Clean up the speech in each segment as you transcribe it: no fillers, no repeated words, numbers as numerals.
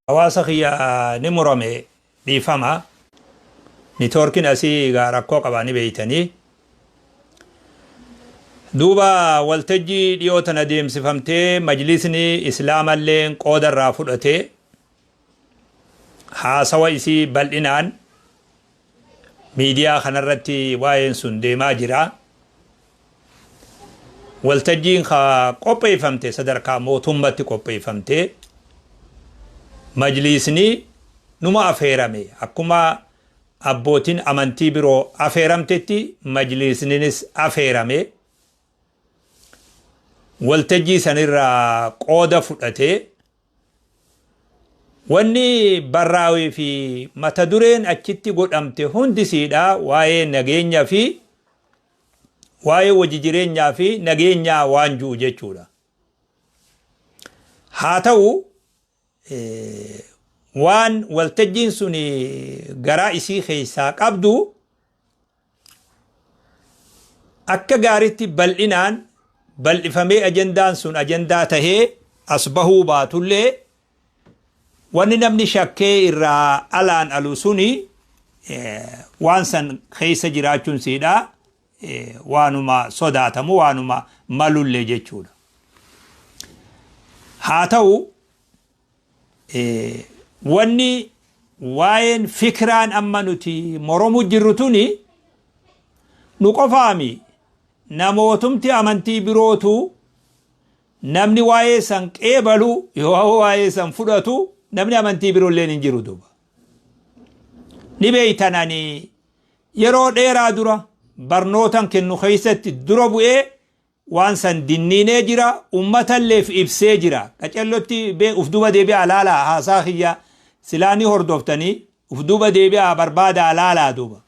Hawaasa kiyya ni murame dhiifama. Nitoorkiin asii egaa rakkoo qaba ni beeytanii. Duuba waltajjii dhiyoo tana deemsifamtee majlisni islaamalleen qooda irraa fudhatee haasawa isii bal'inaan miidiyaa kanarratti waa'een sun deemaa jira. Waltajjiin ka qopheeffamte sadarkaa mootummatti qopheeffamte majliisni numa afeerame akkuma abbootiin amantii biroo afeeramtetti majliisninis afeerame waltajjii sanirraa qooda fudhate Wanni barraawee fi mata dureen achitti godhamte hundisiidha waa'ee nageenya fi waa'ee wajji jireenyaa fi nageenyaa waan ju'u jechuudha. Haa ta'u waan waltajjiin sun garaa isii keessaa qabdu Akka gaaritti bal'inaan bal'ifamee ajandaan sun ajandaa tahee as bahuu baatullee wanni namni shakkee irraa alaan alu suni waan san keessa jiraachuun siidha waanuma sodaatamu waanuma malullee jechuudha. Haa ta'u Wanni waa'een fikraan amma nuti moromu jirru tuni nu qofaami namootumti amantii birootu namni waa'ee san qeebalu yoo waa'ee san fudhatu namni amantii biroolleen hin jiru duuba. Ni beeytan ani yeroo dheeraa dura barnootan kennu keessatti dura bu'ee Waan san dinniinee jira, ummatalleef ibsee jira. Qacellotti bee uf duuba deebi'aa laalaa haasaa kiyya silaa ni hordoftanii uf duuba deebi'aa barbaadaa laalaa duuba.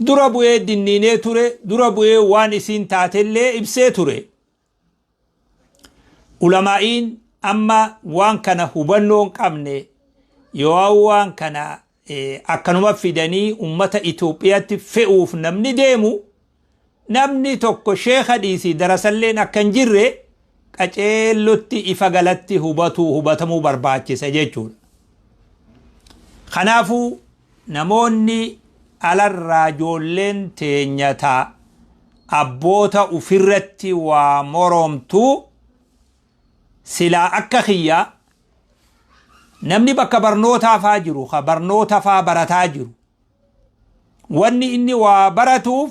Dura bu'ee dinniinee ture, dura bu'ee waan isiin taatellee ibsee ture. Ulamaa'iin amma waan kana hubannoo hin qabne yoo waan kana akkanuma fidanii ummata Itoophiyaatti fe'uuf namni deemu namni tokko sheekha dhiisii darasalleen akka hin jirre qaceellotti ifa galatti hubatuu hubatamuu barbaachisa jechuudha. Kanaafuu namoonni alarraa ijoolleen teenya ta abboota ufirratti waa moromtu silaa akka kiyya namni bakka barnootaa faa jiru ka barnoota faa barataa jiru wanni inni waa baratuuf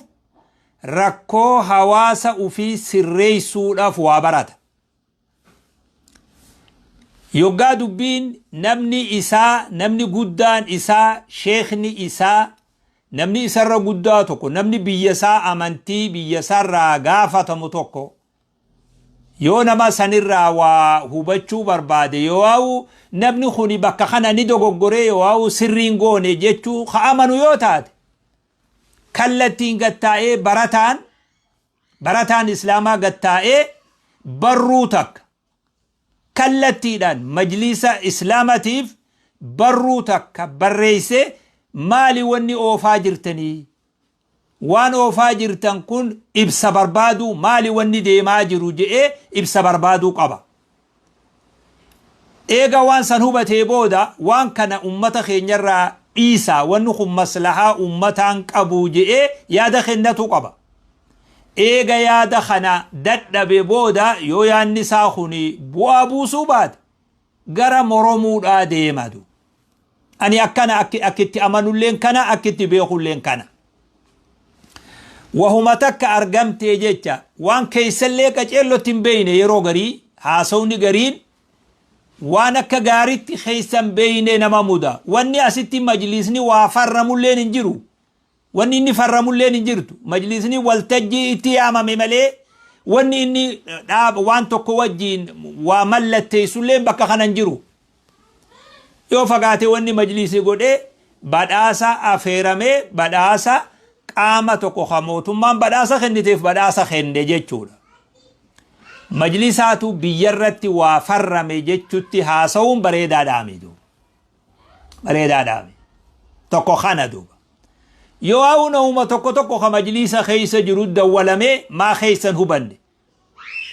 rakkoo hawaasa ufii sirreessuudhaaf waa barata. Yoggaa dubbiin namni isaa, namni guddaan isaa, sheekhni isaa, namni isarra guddaa tokko, namni biyya isaa amantii biyya isaarraa gaafatamu tokko yoo nama sanirraa waa hubachuu barbaade yoo'u namni kuni bakka kana ni dogoggoree yoo'u sirriin goone jechuu ka amanu yoo taate kallattiin gattaa'ee barataan Barataan Islaamaa gad taa'ee barruu takka kallattiidhaan majliisa Islaamatiif barruu takka barreessee maali wanni oofaa jirtanii? Waan oofaa jirtan kun ibsa barbaaduu maali wanni deemaa jiru je'ee ibsa barbaaduu qaba. Eega waan san hubatee booda waan kana ummata keenyarraa dhiisaa wanni kun maslahaa ummataan qabu je'ee yaada kennatuu qaba. Eega yaada kana dadhabe booda yoo yaadni isaa kun bu'aa buusuu baate gara moromuudhaa deema. Ani akkana akki itti amanulleen kana akki itti beekulleen kana. Wahuma takka argamtee jecha waan keessallee qaceellotti hin beeyne yeroo garii haasawni gariin waan akka gaaritti keessa hin beeyne nama muda. Wanni asitti majliisni waa farramulleen hin jiru. Wanni inni farramulleen hin jirtu. Majliisni waltajjii itti yaamame malee wanni inni dhaaba waan tokko wajjiin waa mallatteessulleen bakka kana hin jiru. Yoo fagaate wanni majliisni godhe badhaasa afeeramee badhaasa qaama tokko ka mootummaan badhaasa kenniteef badhaasa kenne jechuudha. Majlisaatu biyyarratti waa farrame jechutti haasawuun bareedaadhaa miti. Bareedaadhaa miti. Tokko kana duuba. Yoo ha'u namuma tokko tokko ka majliisa keessa jiru dawwalamee maa keessan hubanne.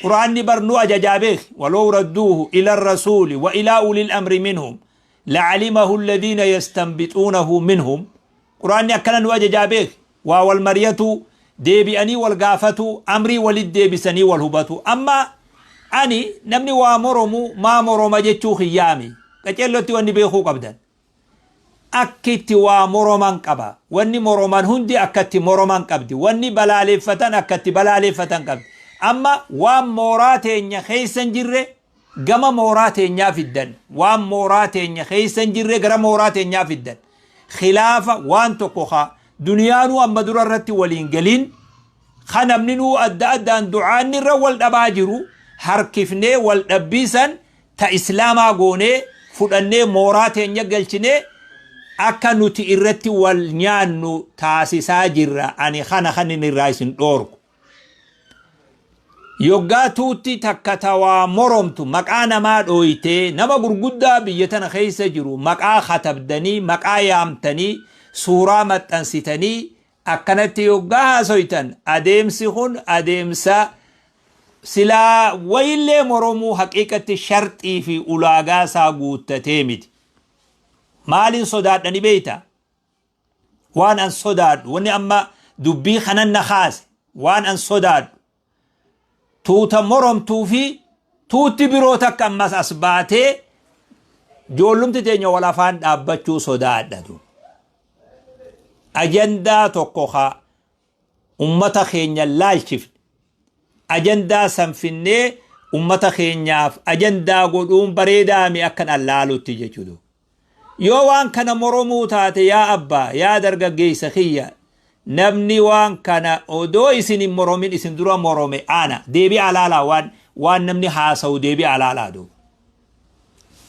Qur'aanni bar nu ajajaa beeki. Walaw radduuhu ila rasuuli wa ilaa ulil amri minhum la'alimahu alladhiina yastanbixuunahu minhum. Qur'aanni akkana nu ajajaa beeki. Waa wal mariyatuu, deebi'anii wal gaafatuu, amrii walit deebisanii wal hubatuu. Amma ani namni waa moromu maa moroma jechuu kiyyaami. Qaceellotti wanni beekuu qabdan. Akki itti waa moroman qaba. Wanni moroman hundi akka itti moroman qabdi. Wanni balaaleeffatan akka itti balaaleeffatan qabdi. Amma waan mooraa teenya keessa hin jirre gama mooraa teenyaa fiddan. Waan mooraa teenya keessa hin jirre gara mooraa teenyaa fiddan. Khilaafa waan tokko ka duniyaanuu amma dura irratti waliin galiin ka namninuu adda addaan du'aanni irra wal dhabaa jiru harkifnee wal dhabbii san ta islaamaa goonee fudhannee mooraa teenya galchinee akka nuti irratti wal nyaannu taasisaa jirra. Ani kana kanin irraa isin dhoorku. Yoggaa tuutti takka ta waa moromtu maqaa namaa dhooytee nama gurguddaa biyya tana keessa jiru maqaa katabdanii maqaa yaamtanii suuraa maxxansitanii akkanatti yoggaa haasoytan adeemsi kun adeemsa silaa wayillee moromuu haqiiqatti sharxii fi ulaagaa isaa guuttatee miti. Maalin sodaadha ni beeyta? Waan an sodaadhu wanni amma dubbii kanan na kaase waan an sodaadhu tuuta moromtuu fi tuutti biroo takka ammas as baatee joollumti teenya wal afaan dhaabbachuu sodaadhatu. Ajandaa tokko ka ummata keenya laalchifne ajandaa san finnee ummata keenyaaf ajandaa godhuun bareedaami akkan an laalutti jechuudha. Yoo waan kana moromuu taate yaa abbaa yaa dargaggeessa kiyya namni waan kana odoo isin hin moromin isin dura morome ana deebi'aa laalaa waan waan namni haasa'u deebi'aa laalaa duuba.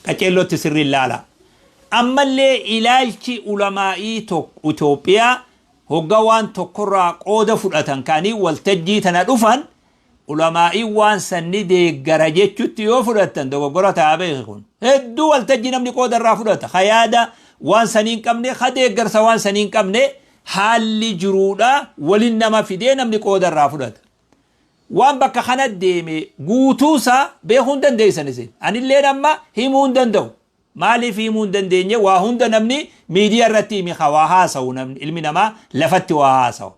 Qaceellotti sirriin laalaa. Ammallee ilaalchi ulamaa'ii tokko Itoophiyaa hogga waan tokkorraa qooda fudhatan ka'anii waltajjii tana dhufan ulamaa'iin waan san ni deeggara jechutti yoo fudhattan dogoggora ta'a beeki kun. Hedduu waltajjii namni qooda irraa fudhata. Ka yaada waan sanii hin qabne, ka deeggarsa waan sanii hin qabne haalli jiruudha walin nama fidee namni qooda irraa fudhata. Waan bakka kana deeme guutuusaa beekuu hin dandeessan isin. Anilleen amma himuu hin danda'u. Maaliif himuu hin dandeenye? Waa hunda namni miidiyaa irratti himi ka waa haasawu namni ilmi namaa lafatti waa haasawa.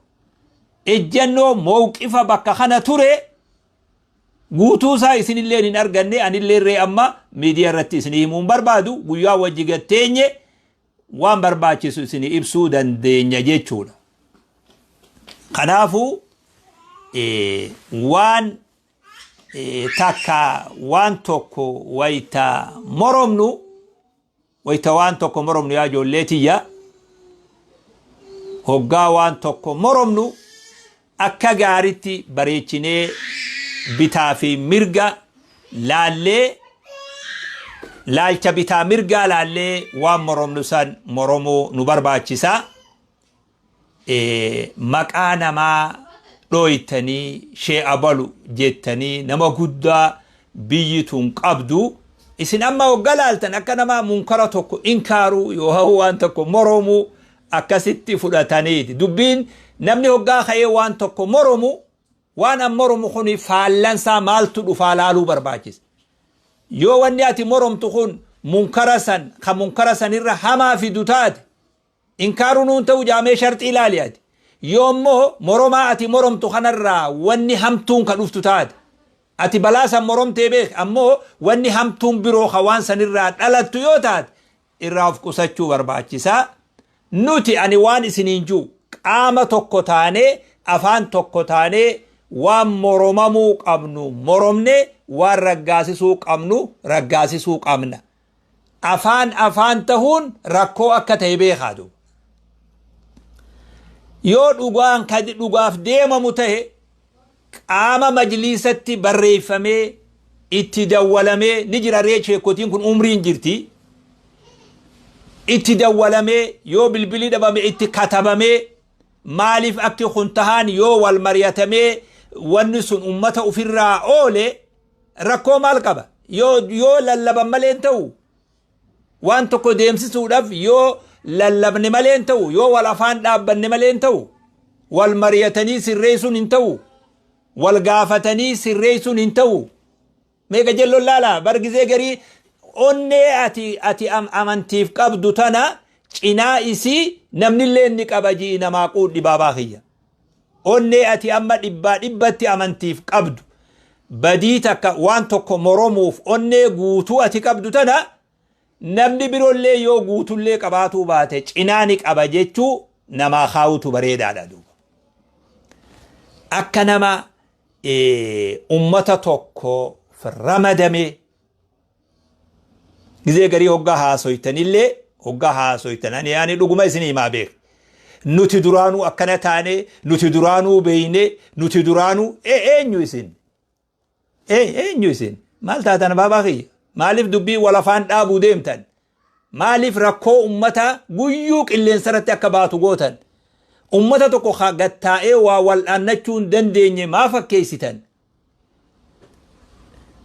Ejjannoo mowqifa bakka kana ture guutuu isaa isinilleen hin arganne anillee ree amma miidiyaa irratti isinii himuu hin barbaadu guyyaa wajji gatteenye waan barbaachisu isinii ibsuu dandeenya jechuudha. Kanaafuu waan takka waan tokko wayta moromnu wayta waan tokko moromnu yaa ijoollee tiyya hoggaa waan tokko moromnu akka gaaritti bareechinee bitaa fi mirga laallee laalcha bitaa mirgaa laallee waan moromnu san moromuu nu barbaachisa. Maqaa namaa dhooytanii shee abalu jettanii nama guddaa biyyi tun qabdu isin amma hogga laaltan akka nama munkara tokko inkaaruu yookaan waan tokko moromuu akkasitti fudhataniiti. Dubbiin namni hoggaa ka'ee waan tokko moromu waan an moromu kun faallansaa maaltu dhufaa laaluu barbaachisa. Yoo wanni ati moromtu kun munkara san ka munkara sanirra hamaa fidu taate Inkaaruu nuun ta'u jaamee sharxii ilaali ati. Yoo immoo moromaa ati moromtu kanarraa wanni hamtuun ka dhuftu taate. Ati balaa san moromtee beeki ammoo wanni hamtuun biroo ka waan sanirraa dhalattu yoo taate irraa of qusachuu barbaachisa. Nuti ani waan isiniin ji'u qaama tokko taanee afaan tokko taanee waan moromamuu qabnu moromnee waan raggaasisuu qabnu raggaasisuu qabna. Afaan afaan tahuun rakkoo akka tahe beekaa duuba. Yoo dhugaan ka dhugaaf deemamu tahe qaama majliisatti barreeffamee itti dawwalamee ni jira ree sheekotiin kun umriin jirti. Itti dawwalamee yoo bilbilii dhabame itti katabamee maaliif akki kun tahaan yoo wal mari'atamee wanni sun ummata ofirraa oole Rakkoo maal qaba? Yoo yoo lallaban malee hin ta'u. Waan tokko deemsisuudhaaf yoo lallabne malee hin ta'u. Yoo wal afaan dhaabbanne malee hin ta'u. Wal mari'atanii sirreessuun hin ta'u. Wal gaafatanii sirreessuun hin ta'u. Meeqa jelloon laala bar gizee garii onnee ati ati amantiif qabdu tana cinaa isii namnillee ni qaba ji'i namaa quudhi baabaa kiyya. Onnee ati amma dhibbaa dhibbatti amantiif qabdu badii takka waan tokko moromuuf onnee guutuu ati qabdu tana namni biroollee yoo guutullee qabaatuu baate cinaa ni qaba jechuu namaa kaawutu bareedaadha duuba. Akka nama ummata tokko ramadame gizee garii hoggaa haasoytanillee hoggaa haasoytan ani ani dhuguma isin himaa beek nuti duraanuu akkana taane, nuti duraanuu beeyne, nuti duraanuu eenyu isin, eenyu isin maal taatan baabaa kiyya? Maaliif dubbii wal afaan dhaabuu deemtan? Maaliif rakkoo ummataa guyyuu qilleensarratti akka baatu gootan? Ummata tokko gattaa'ee waa wal'aannachuu hin dandeenye maa fakkeessitan?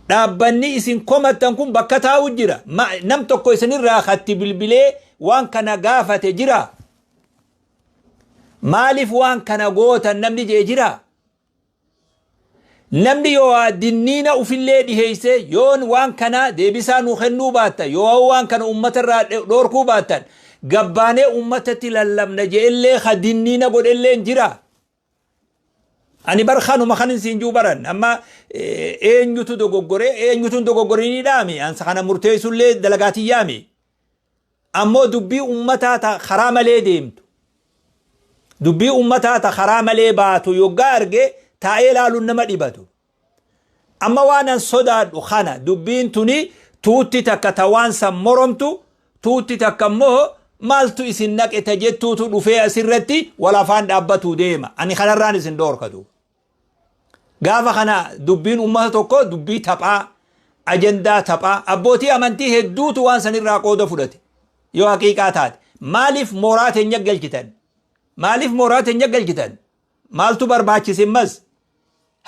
Dhaabbanni isin komattan kun bakka taa'u jira. Nam tokko isinirraa katti bilbilee waan kana gaafate jira? Maaliif waan kana gootan namni jee jira? Namni yoo waa dinniina ufillee dhiheeyse, yoon waan kana deebisaa nu kennuu baattan, yoo waan kana ummata irraa dhoorkuu baattan, gabbaanee ummatatti lallabna je'ellee ka dinniina godhellee hin jira. Ani bar kanuma kan siin juu baran amma eenyutu dogoggoree eenyutu hin dogoggorinii dhaami ansa kana murteessullee dalagaatiyyaami. Ammoo dubbii ummataa ta karaa malee deemtu, dubbii ummataa ta karaa malee baatu yoggaa arge taa'ee ilaaluun nama dhibatu. Amma waan an sodaadhu kana, dubbiin tuni tuutti takka ta waan san moromtu, tuutti takka immoo maaltu isin naqe ta jettuutu dhufee asirratti wal afaan dhaabbatuu deema. Ani kanarraan isin dhoorkatu. Gaafa kana dubbiin ummata tokko dubbii taphaa, ajandaa taphaa, abbootii amantii hedduutu waan sanirraa qooda fudhate. Yoo haqiiqaa taate. Maaliif mooraa teenya galchitan? Maaliif mooraa teenya galchitan? Maaltu barbaachise mas?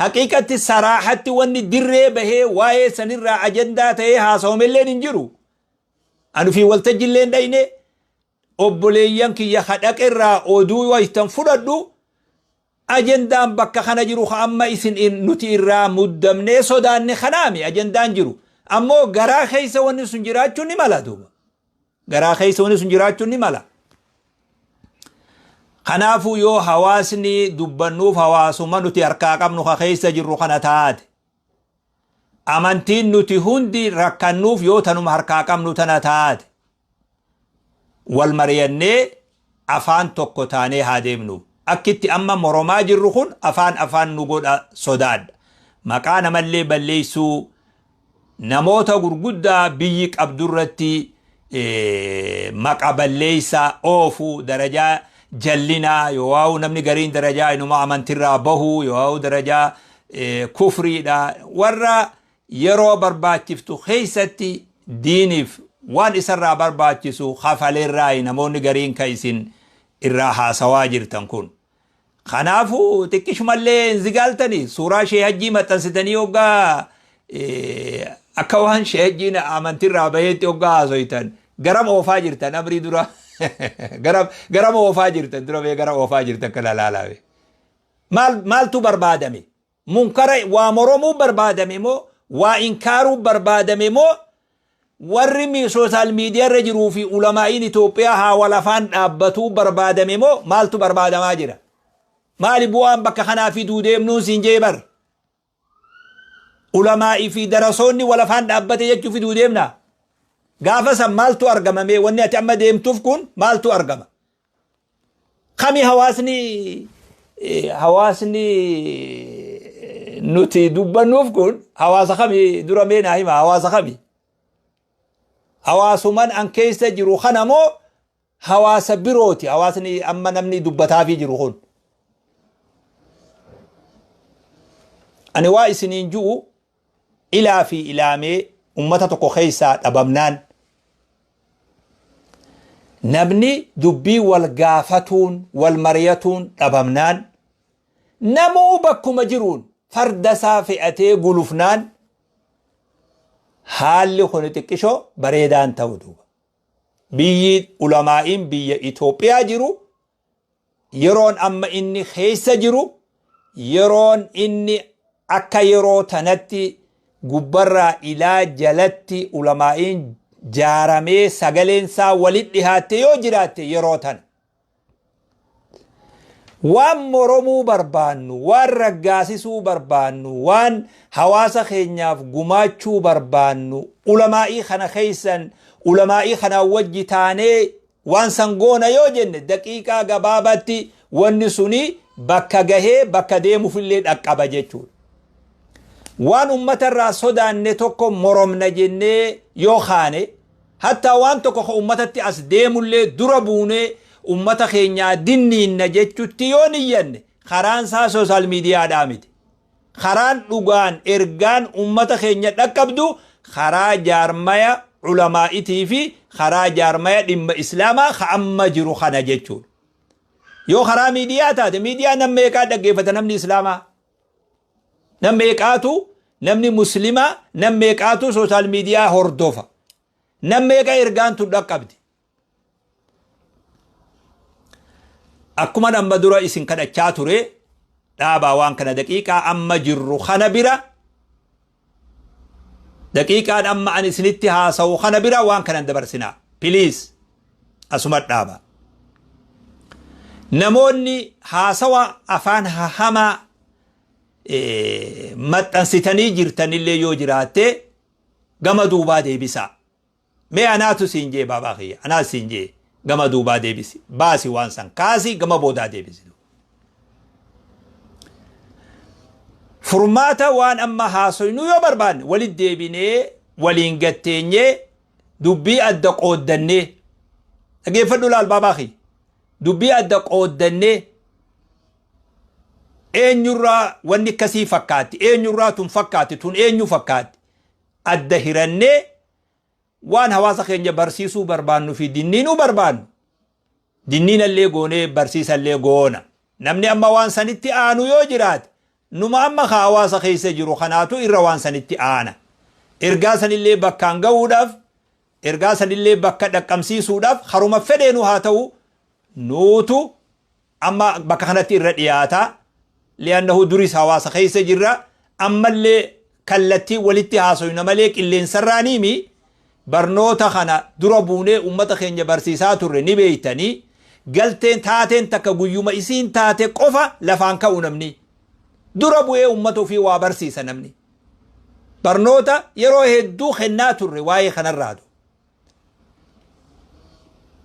Haqiiqatti saraaxatti wanni dirree bahee waa'ee sanirraa ajandaa ta'ee haasawamelleen hin jiru. Ani fi waltajjiillee hin dhayne, obboleeyyan kiyya kadhaqerraa oduu waytan fudhadhu, ajendaan bakka kana jiru ka amma isin nuti irraa muddamnee sodaanne kanaami ajendaan jiru. Ammoo garaa keessa wanni sun jiraachuun ni mala duuba. Garaa keessa wanni sun jiraachuun ni mala. Kanaafuu yoo hawaasni dubbannuuf hawaasuma nuti harkaa qabnu ka keessa jirru kana taate, amantiin nuti hundi rakkannuuf yoo tanuma harkaa qabnu tana taate, wal mari'annee afaan tokko taanee haa deemnu. Akkitti amma moromaa jirru kun afaan afaan nu godha sodaadha. Maqaa namallee balleessuu, namoota gurguddaa biyyi qabdurratti maqa balleessaa oofuu, darajaa jallinaa yoo namni gariin darajaa inuma amantirraa bahuu yoo darajaa kufriidha, warra yeroo barbaachiftu keessatti diiniif waan isarraa barbaachisu kafaleerraa namoonni gariin ka isin irraa haasawaa jirtan kun. Kanaafuu xiqqishumallee hin zigaaltanii suuraa Shee Hajjii maxxansitanii hoggaa akka waan Shee Hajjiin amantirraa baheetti hoggaa haasoytan garam oofaa jirtan amrii dura, garam oofaa jirtan dura bee, gara oofaa jirtan kana laalaa. Maal maaltu barbaadame? Munkara waa moromuu barbaadame moo, waa inkaaruu barbaadame moo, warri social media irra jiruu fi ulamaa'iin Itoophiyaa haa wal afaan dhaabbatuu barbaadame moo, maaltu barbaadamaa jira? Maali bu'aan bakka kanaa fiduu deemnuun siin jee bar? Ulamaa'ii fi darasoonni wal afaan dhaabbate jechuu fiduu deemna? Gaafa san maaltu argama mee, wanni ati amma deemtuuf kun maaltu argama? Kami hawaasni nuti dubbannuuf kun hawaasa kami dura mee naa hima, hawaasa kami? Hawaasuman an keessa jiru kana moo hawaasa birooti hawaasni amma namni dubbataafii jiru kun? Ani waa isiniin ju'u, ilaa fi ilaamee ummata tokko keessaa dhabamnaan, namni dubbii wal gaafatuun wal mariyatuun dhabamnaan, namuu bakkuma jiruun farda isaa fe'atee gulufnaan, haalli kun xiqqishoo bareedaan ta'u duuba. Biyyi ulamaa'iin biyya Itoophiyaa jiru yeroon amma inni keessa jiru Yeroon inni akka yeroo tanatti gubbarraa ilaa jalatti ulamaa'iin jaaramee sagaleen isaa walit dhihaatte yoo jiraatte yeroo tana. Waan moromuu barbaannu, waan raggaasisuu barbaannu, waan hawaasa keenyaaf gumaachuu barbaannu ulamaa'ii kana keessan ulamaa'ii kanaan wajji taanee waan san goona yoo jenne daqiiqaa gabaabatti wanni suni bakka gahee bakka deemufillee dhaqqaba jechuudha. Waan ummata irraa sodaanne tokko moromna jennee yoo kaane hattaa waan tokko ka ummatatti as deemullee dura buunee ummata keenyaa dinniinna jechutti yoo niyyanne karaan isaa sooshaal miidiyaadhaa miti. Karaan dhugaan ergaan ummata keenya dhaqqabdu karaa jaarmaya ulamaa'itii fi karaa jaarmaya dhimma islaamaa ka amma jiru kana jechuudha. Yoo karaa miidiyaa taate miidiyaa nam meeqaa dhaggeeffata namni islaamaa? Nam meeqaatu namni muslimaa nam meeqaatu sooshaal miidiyaa hordofa? Nam meeqa ergaan tun dhaqqabdi? Akkuman amma dura isin kadhachaa ture dhaabaa waan kana daqiiqaa amma jirru kana bira daqiiqaan amma ani isinitti haasawu kana bira waan kana hin dabarsinaa. Piliis asuma dhaaba. Namoonni haasawa afaan hamaa maxxansitanii jirtanillee yoo jiraatte gama duubaa deebisaa. Mee anaatu siin jee baabaa kiyya anaa siin jee gama duubaa deebisi baasi waan san kaasi gama boodaa deebisi. Furmaata waan amma haasoynu yoo barbaanne walit deebinee waliin gatteenyee dubbii adda qooddannee dhageeffadhu laal baabaa kiyya dubbii adda qooddannee eenyurraa wanni akkasii fakkaatti eenyurraa tun fakkaatti tun eenyu fakkaatti adda hirannee waan hawaasa keenya barsiisuu barbaannu fi dinniinuu barbaannu dinniinallee goonee barsiisallee goona. Namni amma waan sanitti aanu yoo jiraate numa amma ka hawaasa keessa jiru kanaatu irra waan sanitti aana. Ergaa sanillee bakkaan ga'uudhaaf ergaa sanillee bakka dhaqqamsiisuudhaaf haruma fedheenu haa ta'u nuutu amma bakka kanatti irra dhiyaata. Li'annahu duris hawaasa keessa jirra. Ammallee kallattii walitti haasoyna malee qilleensarraaniimi barnoota kana dura buunee ummata keenya barsiisaa turre ni beeytanii. Galteen taateen takka guyyuma isiin taate qofa lafaan ka'u namni. Dura bu'ee ummata ofii waa barsiisa namni. Barnoota yeroo hedduu kennaa turre waa'ee kanarraatu.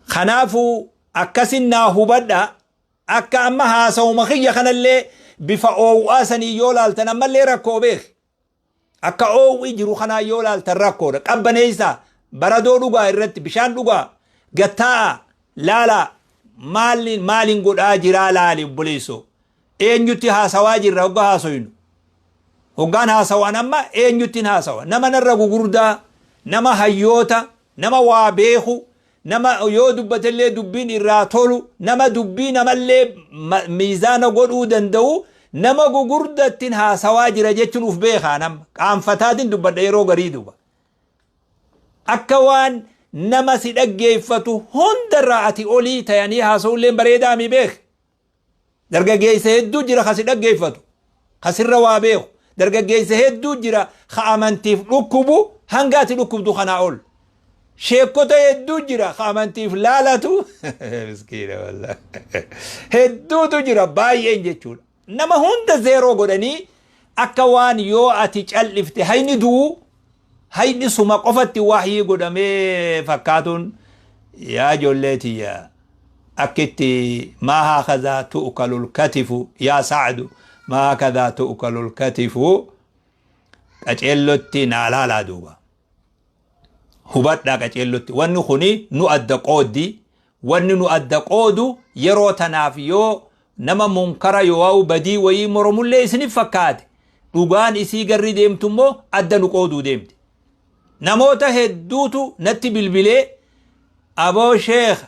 Kanaafuu akkasin naa hubadha akka amma haasawuma kiyya kanallee bifa oow'aa sanii yoo laaltan ammallee rakkoo beeki. Akka oow'i jiru kanaa yoo laaltan rakkoodha. Qabbaneessaa baradoo dhugaa irratti bishaan dhugaa gattaa'a laalaa maaliin maaliin godhaa jiraa laali obboleessoo. Eenyutti haasawaa jirra hogga haasoynu. Hoggaan haasawaan amma eenyuttiin haasawa. Nama narra gugurdaa, nama hayyoota, nama waa beeku, nama yoo dubbatellee dubbiin irraa tolu, nama dubbii namallee miizaana godhuu danda'u, nama gugurdattiin haasawaa jira jechuun uf beekaa nama. Qaanfataatiin dubbadha yeroo garii duuba. Akka waan nama si dhaggeeffatu hundarraa ati olii tayanii haasa'ulleen bareedaa mi beek. Dargaggeessa hedduu jira ka si dhaggeeffatu, ka sirra waa beeku. Dargaggeessa hedduu jira ka amantiif dhukkubu hanga ati dhukkubdu kanaa ol. Sheekota hedduu jira ka amantiif laalatu. Miskiina wallah. Hedduutu jira baay'een jechuudha. Nama hunda zeeroo godhanii akka waan yoo ati cal'ifte hayni du'u hayni suma qofatti wahyii godhamee fakkaatuun yaa ijoollee tiyya. Akkitti maa haakadhaa tu'kalul katifu yaa sa'du maa haakadhaa tu'kalul katifu qaceellotti naa laalaa duuba. Hubadhaa qaceellotti wanni kuni nu adda qooddi wanni nu adda qoodu yeroo tanaaf yoo nama munkara yoo badii wayii moromullee isinif fakkaate dhugaan isii garri deemtu immoo adda nu qooduu deemti. Namoota hedduutu natti bilbilee aboo sheekh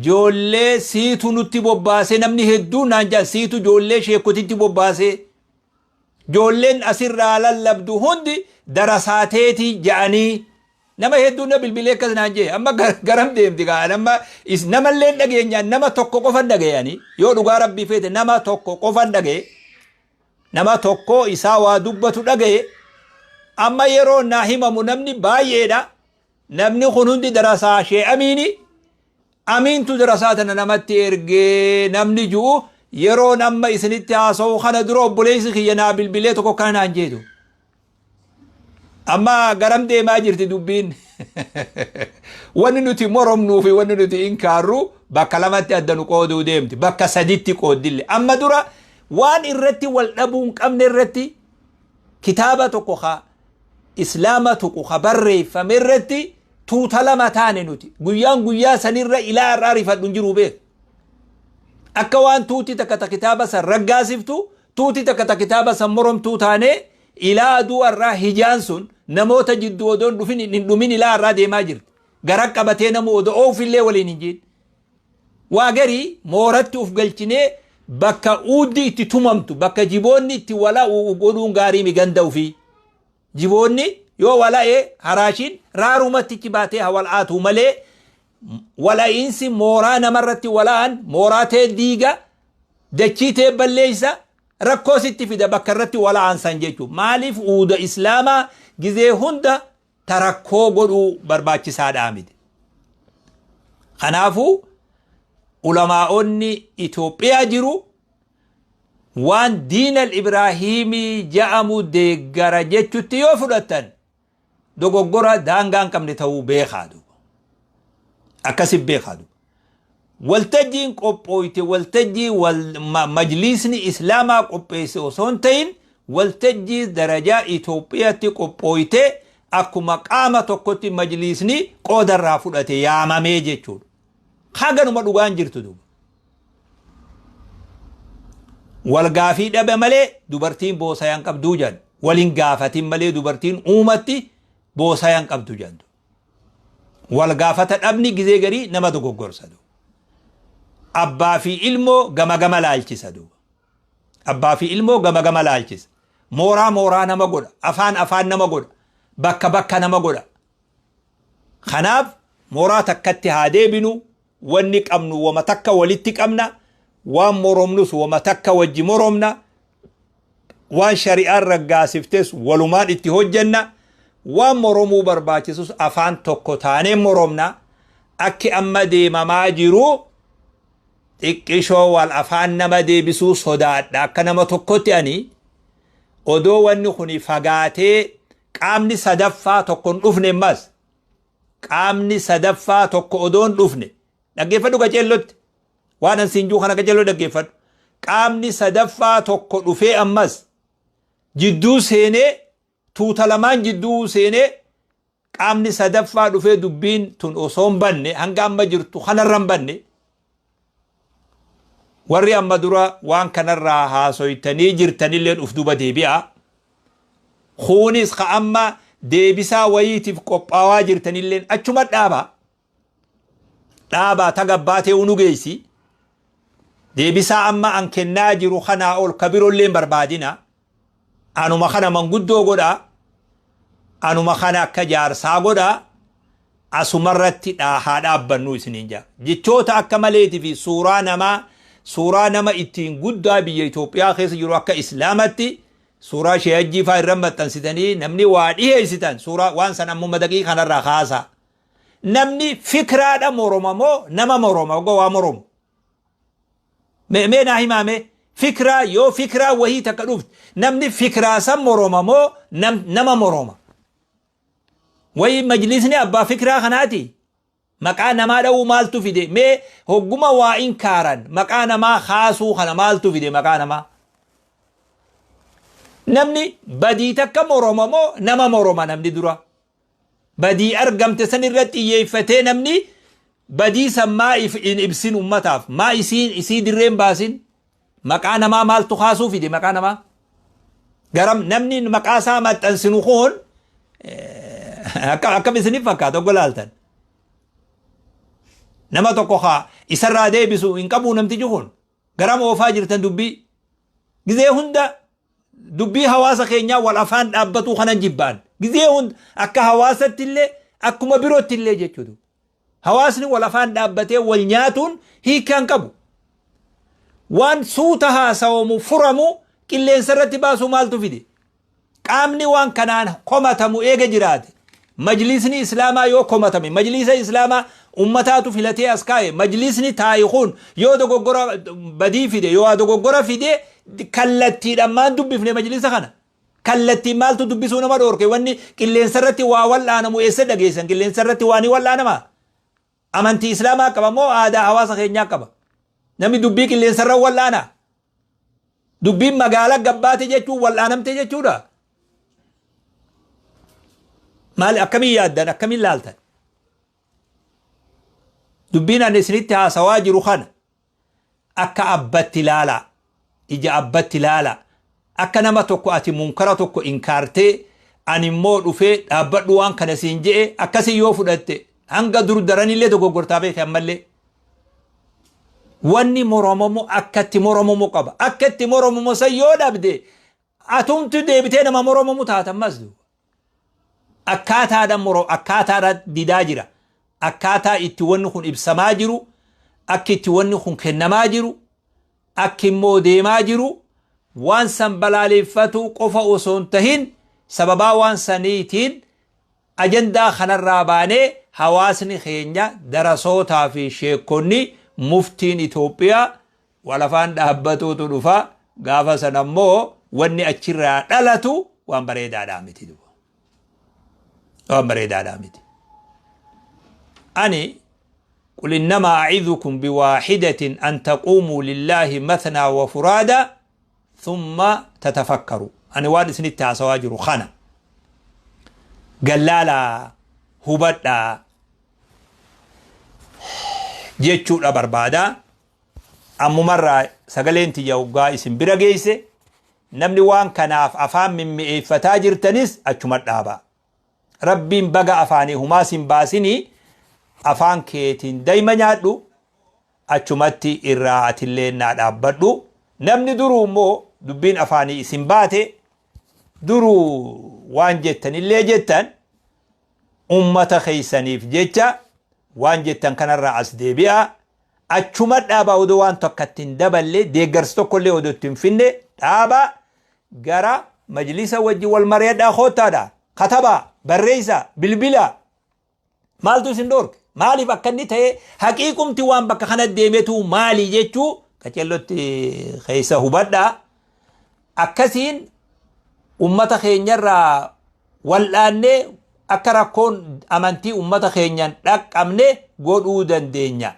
joollee siitu nutti bobbaasee namni hedduu naan jedhan siitu joollee sheekotitti bobbaasee joolleen asirraa lallabdu hundi darasaateetii ja'anii nama hedduu na bilbilee akkas naan jee amma garam deemti gaa nama namallee dhageenyaan nama tokko qofan dhagayanii yoo dhugaa rabbii feete nama tokko qofan dhagaye. Nama tokko isaa waa dubbatu dhagaye. Amma yeroo naa himamu namni baay'eedha. Namni kun hundi darasaa shee Amiini. Amiintu darasaa tana namatti ergee namni ju'u yeroon amma isinitti haasa'u kana dura obboleessi kiyya naa bilbilee tokko kana naan jeetu. Amma garam deemaa jirti dubbiin? Wanni nuti moromnuu fi wanni nuti inkaarru bakka lamatti adda nu qooduu deemti. Bakka saditti qooddille. Amma dura waan irratti wal dhabuu hin qabne irratti kitaaba tokko ka islaama tuqu ka barreeffame irratti tuuta lama taane nuti. Guyyaan guyyaa sanirra ilaa har'aa rifadhu hin jiru beek. Akka waan tuuti takka ta kitaaba san raggaasiftu, tuuti takka ta kitaaba san moromtuu taanee ilaa aduu har'aa hijaan sun namoota jidduu odoo hin dhufin hin dhumin ilaa har'aa deemaa jirti. Gara qabatee namu odoo oofillee waliin hin jiin. Waa garii mooratti uf galchinee bakka uuddi itti tumamtu, bakka jiboonni itti wala'u godhuun gaarii mi ganda ufii. Jiboonni yoo wala'e haraashiin raarumatti ichi baatee haa wal'aatu malee wala'iinsi mooraa namarratti wala'an mooraa tee diiga, dachii tee balleessa, rakkoo sitti fida bakka irratti wala'an san jechuudha. Maaliif uuda islaamaa gizee hunda ta rakkoo godhuu barbaachisaadhaa miti. Kanaafuu ulamaa'onni Itoophiyaa jiru waan diinal Ibraahiimii ja'amu deeggara jechutti yoo fudhattan dogoggora daangaa hin qabne ta'uu beekaa duuba. Akkasi beekaa duuba. Waltajjiin qophooyte waltajjii majliisni Islaamaa qopheesse osoo hin ta'in waltajjii darajaa Itoophiyaatti qophooyte akkuma qaama tokkotti majliisni qooda irraa fudhate yaamamee jechuudha. Haganuma dhugaan jirtu duuba. Wal gaafii dhabe malee dubartiin boosayan qabduu jedhan. Wal hin gaafatin malee dubartiin uumatti boosayan qabdu jedhan. Wal gaafata dhabni gizee garii nama dogoggorsa duuba. Abbaa fi ilmoo gama gama laalchisa duuba. Abbaa fi ilmoo gama gama laalchisa. Mooraa mooraa nama godha. Afaan afaan nama godha. Bakka bakka nama godha. Kanaaf mooraa takkatti haa deebinu. Wanni qabnu wama takka walitti qabna. Waan moromnus wama takka wajji moromna. Waan shari'aan raggaasiftes walumaan itti hojjenna. Waan moromuu barbaachisus afaan tokko taanee moromna. Akki amma deemamaa jiru xiqqishoo wal afaan nama deebisuu sodaadha. Akka nama tokkotti ani odoo wanni kuni fagaatee qaamni sadaffaa tokko hin dhufne ammas qaamni sadaffaa tokko odoo hin dhufne dhaggeeffadhu qaceellotti waan an siin juu kana qaceelloo dhaggeeffadhu qaamni sadaffaa tokko dhufee ammas jidduu seenee tuuta lamaan jidduu seenee qaamni sadaffaa dhufee dubbiin tun osoo hin banne hanga amma jirtu kanarra hin banne warri amma dura waan kanarraa haasoytanii jirtanilleen uf duba deebi'a. Kuunis ka amma deebisaa wayiitiif qophaawaa jirtanilleen achuma dhaabaa. Dhaabaa ta gabbaatee unu geessi. Deebisaa amma an kennaa jiru kanaa ol ka birollee hin barbaadina. Anuma kana manguddoo godhaa. Anuma kana akka jaarsaa godhaa. Asumarratti haa dhaabbannuu isiniin jaa. Jechoota akka maleetii fi suuraa namaa suuraa nama ittiin guddaa biyya Itoophiyaa keessa jiru akka Islaamatti suuraa Shee Hajjii faa irra maxxansitanii namni waa dhiheessitan suuraa waan san ammuma daqiiqa kanarraa kaasaa. Namni fikraadha moroma moo nama moroma ogga waa moromu? Mee mee naa himaa mee fikraa yoo fikraa wahii takka dhufte namni fikraa san moroma moo nam, nama moroma? Wayi majlisni abbaa fikraa kanaati? Maqaa namaa dha'uu maaltu fide? Mee hogguma waa inkaaran maqaa namaa kaasuu kana maaltu fide maqaa namaa? Namni badii takka moroma moo nama moroma namni dura? Badii argamte san irra xiyyeeffatee namni badii san maa hin ibsin ummataaf? Maa isiin isii dirree hin baasin? Maqaa namaa maaltu kaasuu fide maqaa namaa? Garam namni maqaa isaa maxxansinu kun akkam isiniif fakkaata ogga laaltan? Nama tokko haa isarraa deebisu hin qabu namtichi kun. Garam oofaa jirtan dubbii? Gizee hunda dubbii hawaasa keenyaa wal afaan dhaabbatuu kanan jibbaan. Gizee hunda akka hawaasatti illee akkuma birootti illee jechuudha. Hawaasni wal afaan dhaabbatee wal nyaatuun hiikaa hin qabu. Waan suuta haasawamu furamu Qilleensa irratti baasuu maaltu fide? Qaamni waan kanaan komatamu eega jiraate, majliisni Islaamaa yoo komatame, majliisa Islaamaa ummataatu filatee as kaa'e, majliisni taa'e kun yoo dogoggora badii fide, yoo dogoggora fide, kallattiidhaan maan dubbifne majliisa kana? Kallattiin maaltu dubbisuu nama dhoorke? Wanni qilleensa irratti waa wal'aanamu eessa dhageessan? Qilleensa irratti waa ni wal'aanamaa? Amantii Islaamaa qaba moo aadaa hawaasa keenyaa qaba? Namni dubbii qilleensa irra wal'aanaa? Dubbiin magaalaa gabbaate jechuun wal'aanamte jechuudha. Maali, akkamiin yaaddan, akkamiin laaltan? Dubbiin ani isinitti haasawaa jiru kana akka abbatti ilaalaa. Ija abbatti ilaalaa. Akka nama tokko ati munkara tokko inkaartee, ani immoo dhufee dhaabbadhu waan kana siin je'e, akkasii yoo fudhatte hanga dur daranillee dogoggortaa beeke ammallee. Wanni moromamu akka itti moromamu qaba. Akka itti moromamu san yoo dhabde, atumti deebitee nama moromamu taata ammas duuba. Akkaataadhaan moro akkaataadhaan didaa jira. Akkaataa itti wanni kun ibsamaa jiru, akki itti wanni kun kennamaa jiru, akki immoo deemaa jiru, waan san balaaleffatu qofa osoo hin tahin, sababaa waan saniitiin ajandaa kanarraa baanee hawaasni keenya, darasootaa fi sheekonni, muftiin Itoophiyaa wal afaan dhaabbatuutu dhufa. Gaafa sana immoo wanni achirraa dhalatu waan bareedaadhaa miti duuba. Waan bareedaadhaa miti. Ani قل إنما أعظكم بواحدة أن تقوموا لله مثنى وفرادا ثم تتفكروا. Ani waan isinitti haasawaa jiru kana gallaalaa hubadhaa jechuudha barbaada. Ammumarraa sagaleen tiyya hoggaa isin bira geesse, namni waan kanaaf afaan mimmi'eeffataa jirtanis achuma dhaabaa. Rabbiin baga afaanii humaa sin baasinii, afaan keetiin dayma nyaadhu, achumatti irraa atillee naa dhaabbadhu. Namni duruu immoo dubbiin afaanii isin baate, duruu waan jettanillee jettan, ummata keessaniif jecha waan jettan kanarraa as deebi'a. Achuma dhaabaa, odoo waan tokko itti hin daballe, deeggarsa tokkollee odoo itti hin finne dhaabaa, gara majlisa wajji wal mari'adhaa koottaadha. Katabaa, barreessaa, bilbilaa. Maaltu isin dhoorke? Maaliif akka inni ta'e, haqiiqumti waan bakka kana deemetu maali jechuu qacellotti keessa hubadhaa. Akkasiin ummata keenyarraa wal'aannee akka rakkoon amantii ummata keenyan dhaqqabne godhuu dandeenya.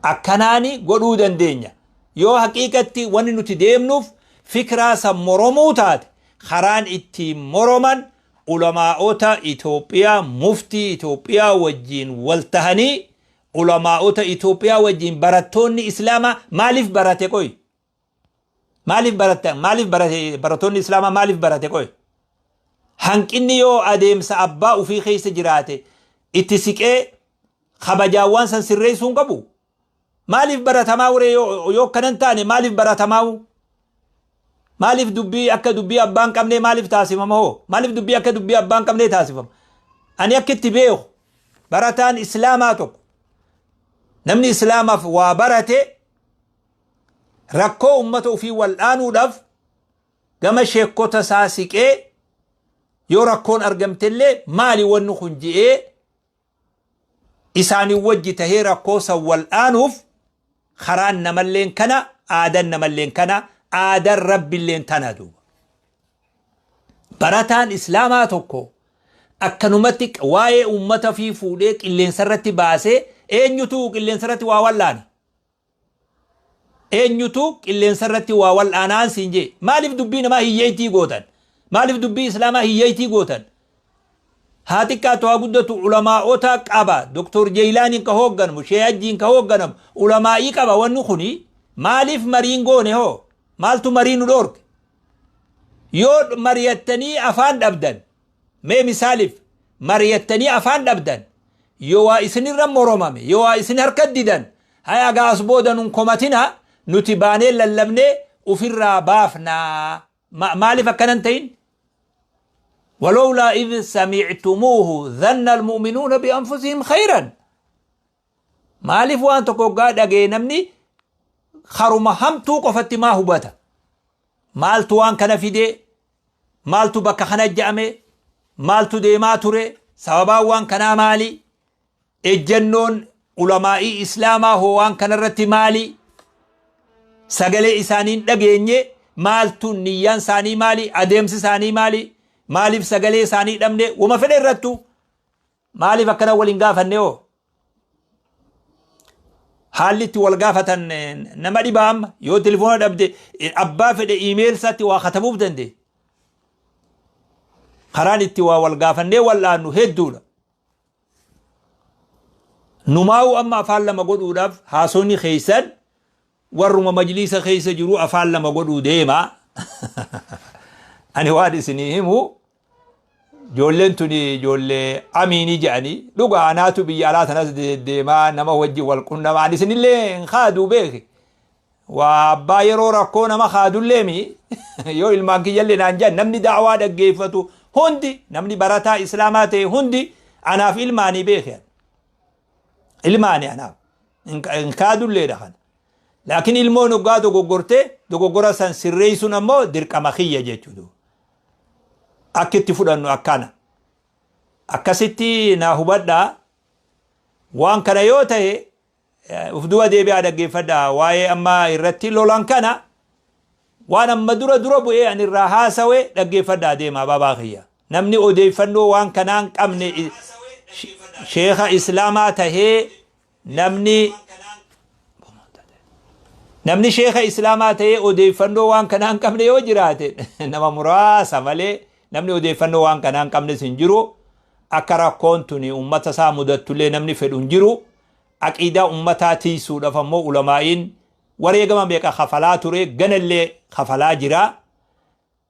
Akkanaani godhuu dandeenya. Yoo haqiiqatti wanni nuti deemnuuf fikraa san moromuu taate, karaan ittiin moroman ulamaa'ota Itoophiyaa, muftii Itoophiyaa wajjiin wal tahanii, ulamaa'ota Itoophiyaa wajjiin. Barattoonni Islaamaa maaliif barate qoy? Maaliif barate? Maaliif barate? Barattoonni Islaamaa maaliif barate qoy? Hanqinni yoo adeemsa abbaa ofii keessa jiraate, itti siqee kabajaawwan san sirreessuu hin qabu. Maaliif baratamaa waree? Yoo akkanan taane maaliif baratamaa? Maaliif dubbii akka dubbii abbaan qabnee maaliif taasifama hoo? Maaliif dubbii akka dubbii abbaan qabnee taasifama? Ani akka itti beeku, barataan Islaamaa tokko, namni Islaamaaf waa barate, rakkoo ummata ofii wal'aanuudhaaf gama sheekota isaa siqee, yoo rakkoon argamtellee maali wanni kun je'ee isaanin wajji tahee rakkoo san wal'aanuuf karaan namalleen kana, aadan namalleen kana, aadan Rabbilleen tana duuba. Barataan Islaamaa tokko akkanumatti waa'ee ummata fi fuudhee qilleensa irratti baasee, eenyutu qilleensa irratti waa wal'aana? Eenyutu qilleensa irratti waa wal'aanaan siin jee? Maaliif dubbii namaa hiyyeeytii gootan? Maaliif dubbii Islaamaa hiyyeeytii gootan? Haa xiqqaatu haa guddatu, ulamaa'ota qaba. Doktor Jeeylaaniin ka hoogganamu, Shee Hajjiin ka hoogganamu, ulamaa'ii qaba wanni kuni. Maaliif mariin goone hoo? Maaltu marii nu dhoorke? Yoo mari'attanii afaan dhabdan, mee misaaliif mari'attanii afaan dhabdan, yoo waa isinirra moromame, yoo waa isin harka didan, haya gaas booda nun komatina, nuti baanee lallabnee ufirraa baafnaa. Maaliif akkanan ta'in? ولولا إذ سمعتموه ظن المؤمنون بأنفسهم خيرا. Maaliif waan tokko hoggaa dhagee namni haruma hamtuu qofatti maa hubata? Maaltu waan kana fidee? Maaltu bakka kana ja'ame? Maaltu deemaa ture? Sababaan waan kanaa maali? Ejjannoon ulamaa'ii Islaamaa hoo waan kanarratti maali? Sagalee isaanii hin dhageenye. Maaltu niyyaan isaanii maali? Adeemsi isaanii maali? Maaliif sagalee isaanii dhabne? Wama fedhe irrattu maaliif akkana wal hin gaafanne hoo? Haalli itti wal gaafatan nama dhibaa. Amma yoo telefoona dhabde, abbaa fedhe email isaatti waa katabuuf danda'e. Karaan itti waa wal gaafannee wal'aannu hedduudha. Numaa'u amma afaan lama godhuudhaaf haasonni keessan warruma majliisa keessa jiru afaan lama godhuu deema. Ani waan isinii himu, ijoolleen tuni ijoollee amiinii jedhanii dhugaa. Anaatu biyya alaa tanas deemaa nama wajjin wal qunnamaa. Ani isinillee hin kaaduu beeki. Waa abbaa yeroo rakkoo nama kaadullee mi yoo ilmaan kiyyallee naan jedhan. Namni da'waa dhaggeeffatu hundi, namni barataa Islaamaa ta'e hundi anaaf ilmaanii beeki. Ilmaani anaaf hin kaadulleedha kana. Laakiin ilmoon hoggaa dogoggortee, dogoggora san sirreessuun ammoo dirqama kiyya jechuudha. Akka itti fudhannu akkana. Akkasitti naa hubadhaa. Waan kana yoo ta'e, uf duba deebi'aa dhaggeeffadhaa. Waa'ee amma irratti lolan kana, waan amma dura dura bu'ee ani irraa haasawe dhaggeeffadhaa deemaa baabaa kiyya. Namni odeeffannoo waan kanaan qabne, sheeka Islaamaa tahee, namni sheeka Islaamaa tahee odeeffannoo waan kanaan qabne yoo jiraate, nama muraasa malee namni odeeffannoo waan kanaan qabnes hin jiru. Akka rakkoon tuni ummata isaa mudattullee namni fedhu hin jiru. Aqiidaa ummataa tiisuudhaaf ammoo ulamaa'iin wareegama meeqa kafalaa ture, ganallee kafalaa jira.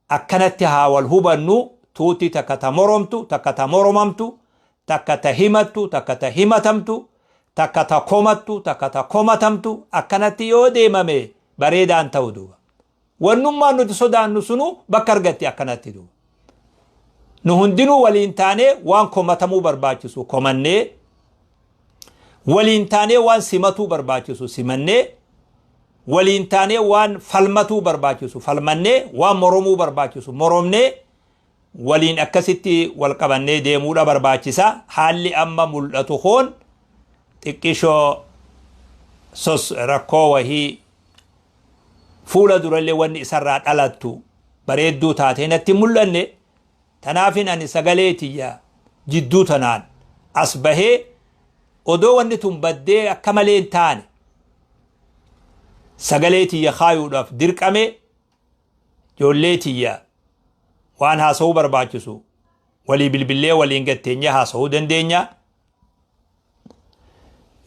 Akkanatti haa wal hubannu. Tuuti takka ta moromtu, takka ta moromamtu, takka ta himattu, takka ta himatamtu, takka ta komattu, takka ta komatamtu, akkanatti yoo deemame bareedaan ta'u duuba. Wannummaan nuti sodaannu sunu bakka argatti akkanatti duuba. Nu hundinuu waliin taanee waan komatamuu barbaachisu komannee, waliin taanee waan simatuu barbaachisu simannee, waliin taanee waan falmatuu barbaachisu falmannee, waan moromuu barbaachisu moromnee, waliin akkasitti wal qabannee deemuudha barbaachisa. Haalli amma mul'atu kun xiqqishoo sos rakkoo wahii fuula durallee wanni isarraa dhalattu bareedduu taatee natti hin mul'anne. Tanaafin ani sagalee tiyya jidduu tanaan as bahee, odoo wanni tun baddee akka malee hin taane, sagalee tiyya kaayuudhaaf dirqame. Ijoollee tiyya waan haasa'uu barbaachisu walii bilbillee waliin gatteenyee haasa'uu dandeenya.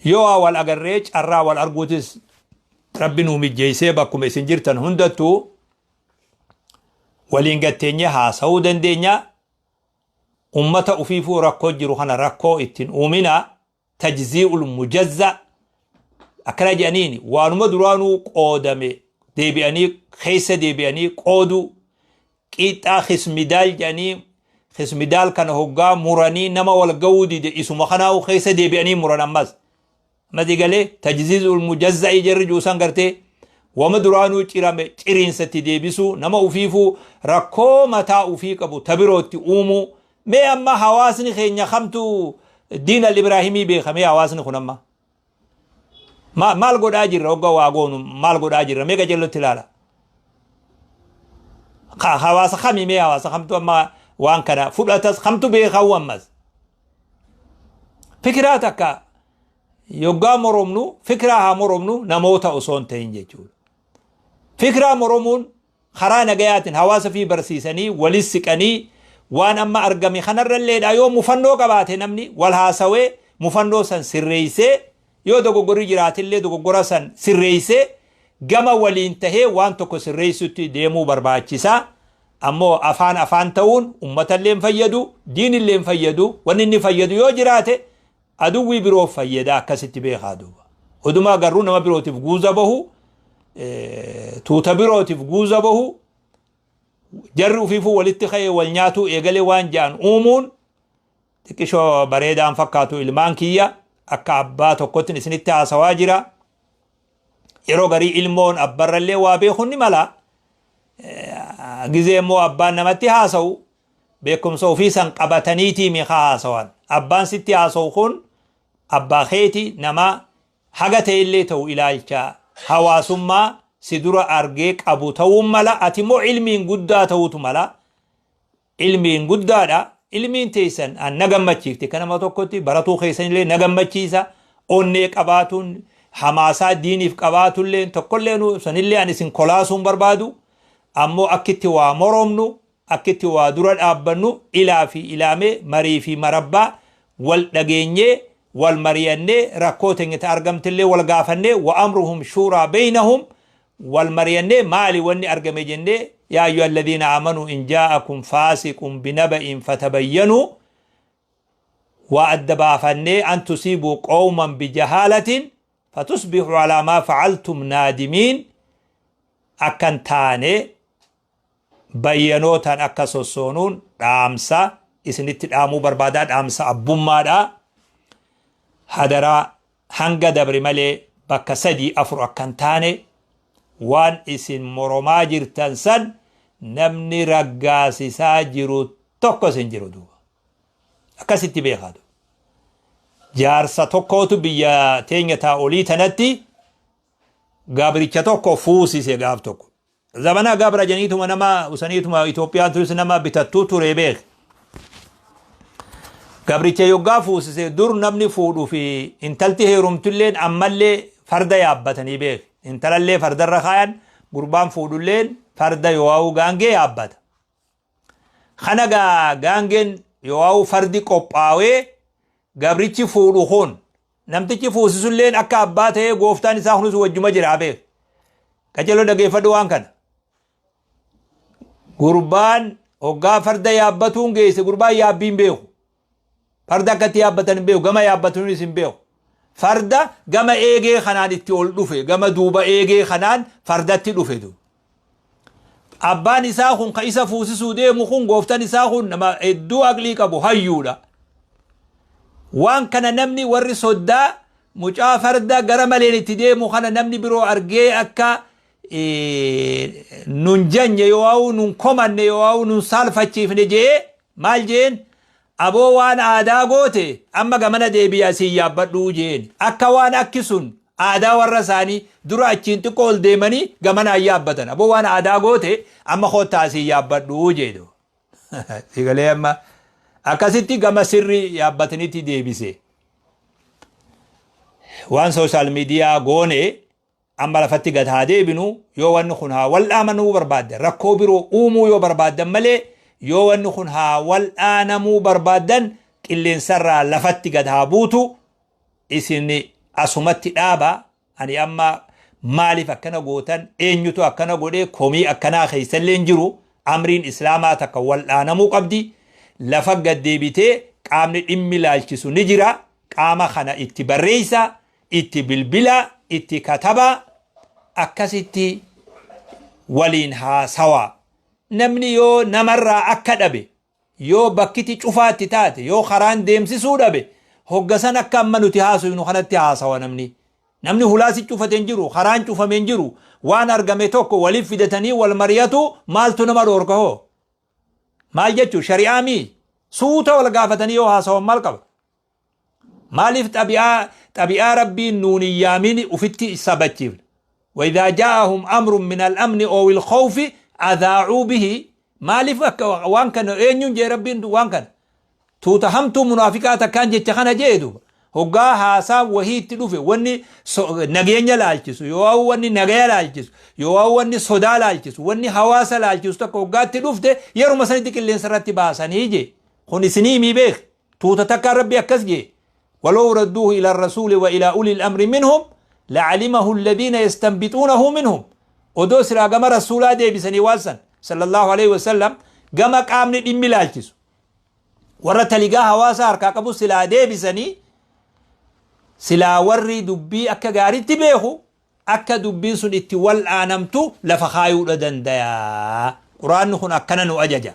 Yoo waa wal agarree, carraa wal arguutis Rabbi nuu mijjeessee, bakkuma isin jirtan hundattuu waliin gatteenyee haasa'uu dandeenya. Ummata ufiifuu rakkoo jiru kana rakkoo ittiin uumina. Tajzii'ul mujazza akkana jedhaniini, waanuma duraanuu qoodame deebi'anii keessa deebi'anii qooduu. Qiixxaa kismidaal jedhanii, kismidaal kana hoggaa muranii nama wal ga'uu dide, isuma kanaa'u keessa deebi'anii muran. Ammas mati galee tajziizul mujazza'i jarri juusan gartee wama duraanuu cirame ciriinsatti deebisuu, nama ufiifuu rakkoo mataa ufii qabu ta birootti uumuu. Mee amma hawaasni keenya kamtu diin al-Ibraahimii beeka? Mee hawaasni kun amma maal godhaa jirra? Hogga waa goonu maal godhaa jirra? Mee qajeellotti ilaala. Hawaasa kami? Mee hawaasa kamtu amma waan kana fudhatas? Kamtu beekawu? Ammas fikiraa takka yoggaa moromnu, fikiraa haa moromnu, namoota osoo hin ta'in jechuudha. Fikiraa moromuun karaa nagayaatiin hawaasa fi barsiisanii walis siqanii, waan amma argame kanarralleedha yoo mufannoo qabaate, namni wal haasawee mufannoo san sirreessee, yoo dogoggorri jiraatillee dogoggora san sirreessee, gama waliin tahee waan tokko sirreessutti deemuu barbaachisa. Ammoo afaan afaan ta'uun uummatallee hin fayyadu, diinillee hin fayyadu. Wanni inni fayyadu yoo jiraate, aduwwii biroof fayyada. Akkasitti beekaa duuba. Odumaa garuu nama birootiif guuza bahu, tuuta birootiif guuza bahu, jarri ufiifuu walitti ka'ee wal nyaatuu eegalee waan ja'an uumuun xiqqishoo bareedaan fakkaatu. Ilmaan kiyya, akka abbaa tokkotti isinitti haasawaa jira. Yeroo garii ilmoon abbarrallee waa beekuun ni mala. Gizee immoo abbaan namatti haasa'u beekumsa ofii san qabataniitii miha haasawan. Abbaan sitti haasa'u kun abbaa keeti, nama haga ta'ellee ta'u ilaalcha hawaasummaa si dura argee qabu ta'uun mala, ati immoo ilmiin guddaa ta'uutu mala. Ilmiin guddaadha. Ilmiin teessan an na gammachiifte akka nama tokkotti, baratuu keessanillee na gammachiisa. Onnee qabaatuun, hamaasaa diiniif qabaatullee tokkollee sanillee an isin kolaasuun barbaadu. Ammoo akkitti waa moromnu, akkitti waa dura dhaabbannu, ilaa fi ilaamee, marii fi marabbaa wal dhageenyee, wal mariyannee, rakkoo teenya ta argamtillee wal gaafannee, wa amruhum shuuraa beeynahum, wal mariyannee maali wanni argame jennee, yaa ayyuha alladhiina aamanuu in jaa'akum faasiqun binaba'in fatabayyanuu, waa adda baafannee, an tusiibuu qawman bijahaalatin fatusbixuu alaa maa facaltum naadimiin akkan taane bayyanootaan akka sossoonuun dhaamsa isinitti dhaamuu barbaadaa, dhaamsa abbummaadha. Hadaraa, hanga dabre malee bakka sadii afur akkan taane, waan isin moromaa jirtan san namni raggaasisaa jiru tokko isin jiru duuba. Akkasitti beekaa duuba. Jaarsa tokkootu biyya teenya taa olii tanatti gabricha tokko fuusise gaaf tokko. Zamana gabra janiituma nama usaniituma Itoophiyaan turis nama bitattuu ture beek. Gabricha yoggaa fuusise, dur namni fuudhu fi intalti heerumtulleen ammallee farda yaabbatanii beek. Intalallee fardarra kaayan, gurbaan fuudhulleen farda yoo'aa'uu gaangee yaabbata. Kana gaa gaangeen yoo'aa'uu fardi qophaawee, gabrichi fuudhu kun, namtichi fuusisulleen akka abbaa ta'ee, gooftaan isaa kunis wajjuma jira beek. Qaceloo dhageeffadhu waan kana. Gurbaan hoggaa farda yaabbatuun geesse, gurbaan yaabbiin beeku. Farda akkatti yaabbatan hin beeku, gama yaabbatuunis hin beeku. Farda gama eegee kanaan itti ol dhufe, gama duuba eegee kanaan fardatti dhufe du. Abbaan isaa kun, ka isa fuusisuu deemu kun, gooftaan isaa kun nama hedduu aqlii qabu, hayyuudha. Waan kana namni warri soddaa mucaa farda gara maleen itti deemu kana namni biroo argee akka nun janye yoo nun komanne yoo nun saalfachiifne jee, maal jeen? "Aboo, waan aadaa goote, amma gamana deebi'i, asiin yaabbadhuu" jeen. Akka waan akki sun aadaa warra isaanii dura achiin xiqqoo ol deemanii gamanaan yaabbatan. "Aboo, waan aadaa goote, amma koottaa asiin yaabbadhuu" jedhu. Sigalee amma akkasitti gama sirrii yaabbatanitti deebise. Waan social media goone amma lafatti gad haa deebinu. Yoo wanni kun haa wal'aamanuu barbaaddan, rakkoo biroo uumuu yoo barbaaddan malee, yoo wanni kun haa wal'aanamuu barbaaddan, qilleensarraa lafatti gad haa buutu. Isin asumatti dhaaba. Ani amma maaliif akkana gootan, eenyutu akkana godhee, komii akkanaa keessallee hin jiru. Amriin islaamaa takka wal'aanamuu qabdi. Lafa gad deebitee qaamni dhimmi laalchisu ni jira. Qaama kana itti barreessa, itti bilbila, itti katabaa, akkasitti waliin haasawaa. Namni yoo namarraa akka dhabe, yoo bakkiti cufaatti taate, yoo karaan deemsisuu dhabe, hoggasan akka amma nuti haasofnu kanatti haasawa namni. Namni hulaasi cufate hin jiru, karaan cufame hin jiru. Waan argame tokko waliif fidatanii wal mari'atu, maaltu nama dhoorka hoo? Maal jechuu, shari'aa mii? Suuta wal gaafatanii yoo haasawan maal qaba? Maaliif xabi'aa rabbiin nuun hin yaamin ufitti sabachiifna? وإذا جاءهم أمر من الأمن أو الخوف أذاعوا به. Maaliif akka waan kana eenyuun jee rabbiin? Waan kana tuuta hamtuu munaafiqaa takkaan jecha kana jee duuba. Hoggaa haasaa wahii itti dhufe, wanni nageenya laalchisu yoo, wanni nagaya laalchisu yoo, wanni sodaa laalchisu, wanni hawaasa laalchisu tokko hoggaatti dhufte, yeruma sanitti qilleensa irratti baasanii jee. Kun isinii mii beek, tuuta takkaan rabbi akkas jee. ولو ردوه إلى الرسول وإلى أولي الأمر منهم لعلمه الذين يستنبطونه منهم. Odoo silaa gama rasuulaa deebisanii waan san صلى الله عليه وسلم, gama qaamni dhimmi laalchisu, warra taligaa hawaasa harkaa qabu silaa deebisanii, silaa warri dubbii akka gaaritti beeku akka dubbiin sun itti wal'aanamtu lafa kaayuudha dandayaa. Quraanni kun akkana nu ajaja.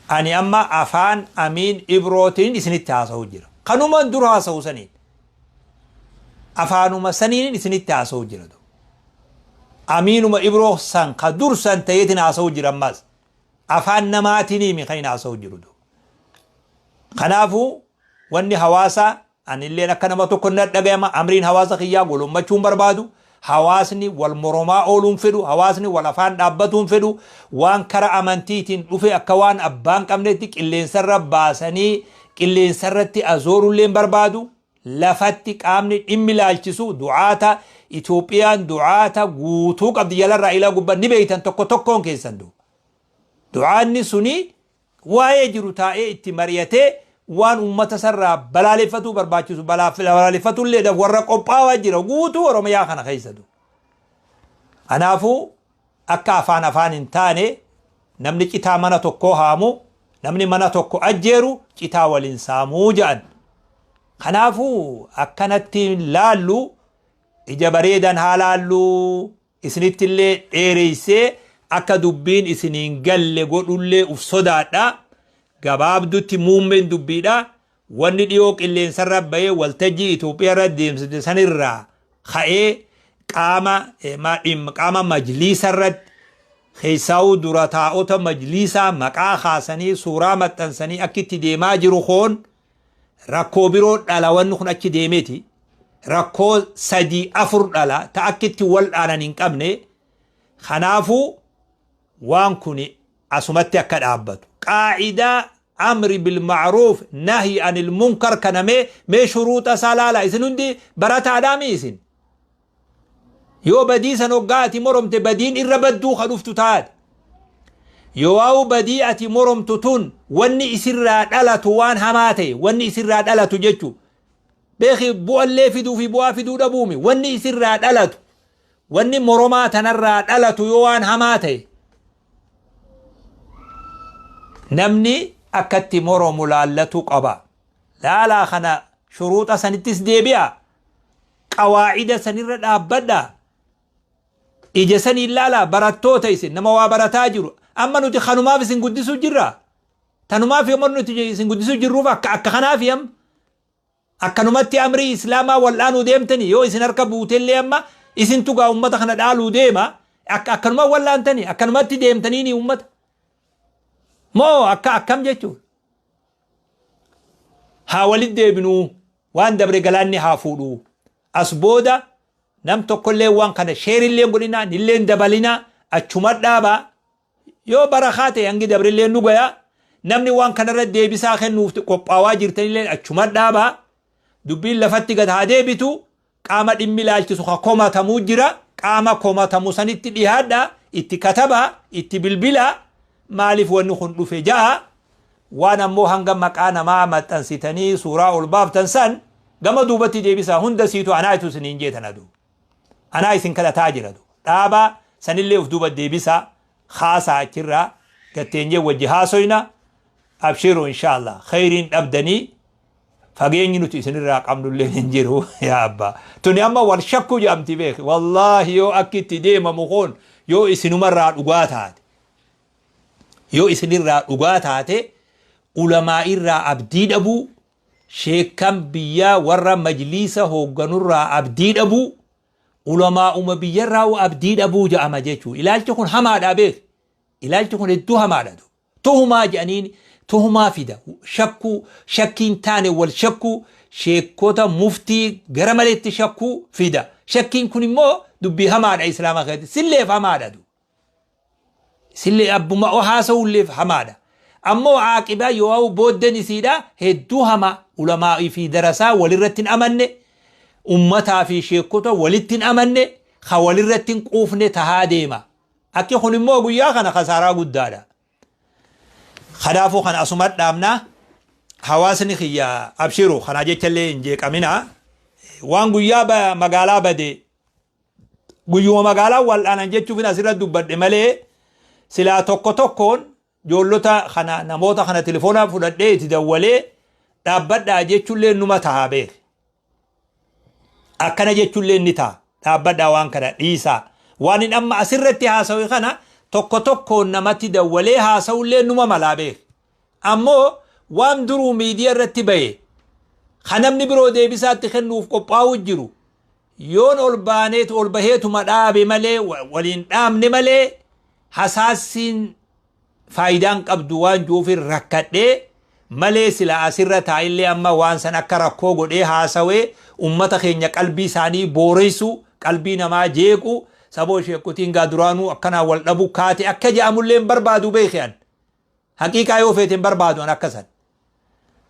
Ani amma afaan Amiin Ibrootiin isinitti haasa'u jira. Kanumaan dur haasa'u saniin, afaanuma saniin isinitti haasa'u jira. Amiinuma Ibroo san ka dur san ta'eetiin haasa'u jira ammaas. Afaan namaatiinimi kan hin haasa'u jiru. Kanaafuu wanni hawaasa anilleen akka nama tokko na dhagayama. Amriin hawaasa kiyyaa golommachuun barbaadu. Hawaasni wal moromaa ooluun fedhu, hawaasni wal afaan dhaabbatuun fedhu, waan kara amantiitiin dhufe akka waan abbaan qabnetti qilleensarra baasanii qilleensarratti azoorulleen barbaadu. Lafatti qaamni dhimmi laalchisu du'aata. Itoophiyaan du'aata guutuu qabdi, jalarraa ilaa gubbaa ni beeytan tokko tokkoon keessan. Du du'aanni suni waa'ee jiru taa'ee itti mari'atee waan ummata sarraa balaaleffatuu barbaachisu balaaleffatulleedhaaf warra qophaawaa jira guutuu Oromiyaa kana keessatu. Kanaafuu akka afaan afaan hin taane, namni citaa mana tokkoo haamu, namni mana tokko ajjeeru citaa waliin saamuu jedhan. Kanaafuu akkanatti laallu, ija bareedan haa laallu. Isinitti illee dheereessee akka dubbiin isiniin galle godhullee uf sodaadha. Gabaabdutti muummeen dubbiidha. Wanni dhiyoo qilleensarra bahee waltajjii Itoophiyaa irra deemsifte sanirraa ka'ee qaama majliisa irratti, keessaa'uu dura taa'ota majliisaa maqaa kaasanii suuraa maxxansanii akka itti deemaa jiru koon rakkoo biroo dhala. Wanni kun achi deemeeti rakkoo sadii afur dhala ta akka itti wal dhaanan hin qabne. Kanaafuu waan kun asumatti akka dhaabbatu, qaa'idaa amri bilma'ruuf nahyi anil munkar kana mee shuruuxa isaa laala. Isin hundi barataadhaami. Isin yoo badii san hoggaa ati moromte badiin irra badduu ka dhuftu taate, yoo waa'u badii ati moromtu tun wanni isirraa dhalatu waan hamaa ta'e, wanni isirraa dhalatu jechu beeki, bu'allee fiduu fi bu'aa fiduu dhabuumi, wanni isirraa dhalatu, wanni moromaa tanarraa dhalatu yoo waan hamaa ta'e, namni akkatti moromu laallatu qaba. Laalaa kana shuruuxa sanittis deebi'a, qawaacida sanirra dhaabbadha, ija saniin laalaa. Barattoota, isin nama waa barataa jiru. Amma nuti kanumaaf isin guddisuu jirra. Tanumaaf yommuu nuti isin guddisuu jirruuf akka kanaaf amma akkanumatti amrii islaamaa wal'aanuu deemtani, yoo isin harka buutellee amma isin tugaa ummata kana dhaaluu deema. Akka akkanuma wal'aantani akkanumatti deemtaniini ummata moo akka akkam jechuudha? Haa walit deebinuu, waan dabre galaanni haa fuudhuu. As booda nam tokkollee waan kana sheerillee godhinaa nillee dabalinaa, achuma dhaabaa. Yoo barakaa ta'e hangi dabrillee nu gaya. Namni waan kanarra deebisaa kennuuf qophaawaa jirtanillee achuma dhaabaa. Dubbiin lafatti gad haa deebitu. Qaama dhimmi ilaalchisu ka komatamuu jira, qaama komatamu sanitti dhihaadha, itti katabaa, itti bilbilaa, maaliif wanni kun dhufe ja'a. Waan ammoo hanga maqaa namaa maxxansitanii suuraa ol baaftan san gama duubatti deebisaa. Hunda siitu anaa itu isiniin jeetan adu anaa isin kadhataa jira. Dhaabaa sanillee uf duuba deebisaa, haasaa achirraa gatteenjee wajji haasoyna. Abshiru, inshallah khayriin dhabdanii fageenyi nuti isinirraa qabnullee hin jiru. Yaa abbaa, tuni amma wal shakkuu jedhamti beeki. Wallaahi yoo akki itti deemamu kun yoo isinumarraa dhugaa taate, yoo isinirraa dhugaa taate, ulamaa irraa abdii dhabuu, sheekkan biyyaa warra majliisa hoogganurraa abdii dhabuu, ulamaa'uma biyyarraa abdii dhabuu jedhama jechuu. Ilaalchi kun hamaadha beek, ilaalchi kun hedduu hamaadha. Tuhumaa jedhaniin tuhumaa fida, shakkuu, shakkiin taane wal shakkuu, sheekota muftii gara maleetti shakkuu fida. Shakkiin kun immoo dubbii hamaadha. Islaama keessatti silleef hamaadha, sillee abbuma haasa'ulleef hamaadha. Ammoo aaqibaa yoo boodden isiidha hedduu hamaa. Ulamaa fi darasaa walirratti hin amanne, ummataa fi sheekota walitti hin amanne, ka walirratti hin quufne tahaa deema. Akki kun immoo guyyaa kana kasaaraa guddaadha. Kanaafuu kana asuma dhaabnaa. Hawaasni kiyya abshiru, kanaa jechallee hin jeeqaminaa. Waan guyyaa magaalaa bade, guyyuma magaalaa wal'aanan jechuufin asirra dubbadhe malee, silaa tokko tokkoon ijoollota kana, namoota kana telefoona fudhadhee itti dawwalee dhaabbadhaa jechuullee numa tahaa beek. Akkana jechuullee ni ta'a. Dhaabbadhaa, waan kana dhiisaa. Waan hin amma asirratti haasawe kana tokko tokkoon namatti dawwalee haasa'ullee numa malaa beek. Ammoo waan duruu miidiyaa irratti bahe, kan namni biroo deebisaatti kennuuf qophaa'u jiru. Yoon ol baaneet ol baheetuma dhaabe malee, waliin dhaabne malee, hasaassiin faayidaan qabdu waan juufin rakkadhee malee, sila asirra taa'illee amma waan san akka rakkoo godhee haasawee ummata keenya qalbii isaanii booreessu, qalbii namaa jeequ, saboo sheekutiin gaa duraanuu akkanaa wal dhabu kaate akka je'amullee hin barbaadu. Beeke, an haqiiqaa yoo feete hin barbaadu an akkasan.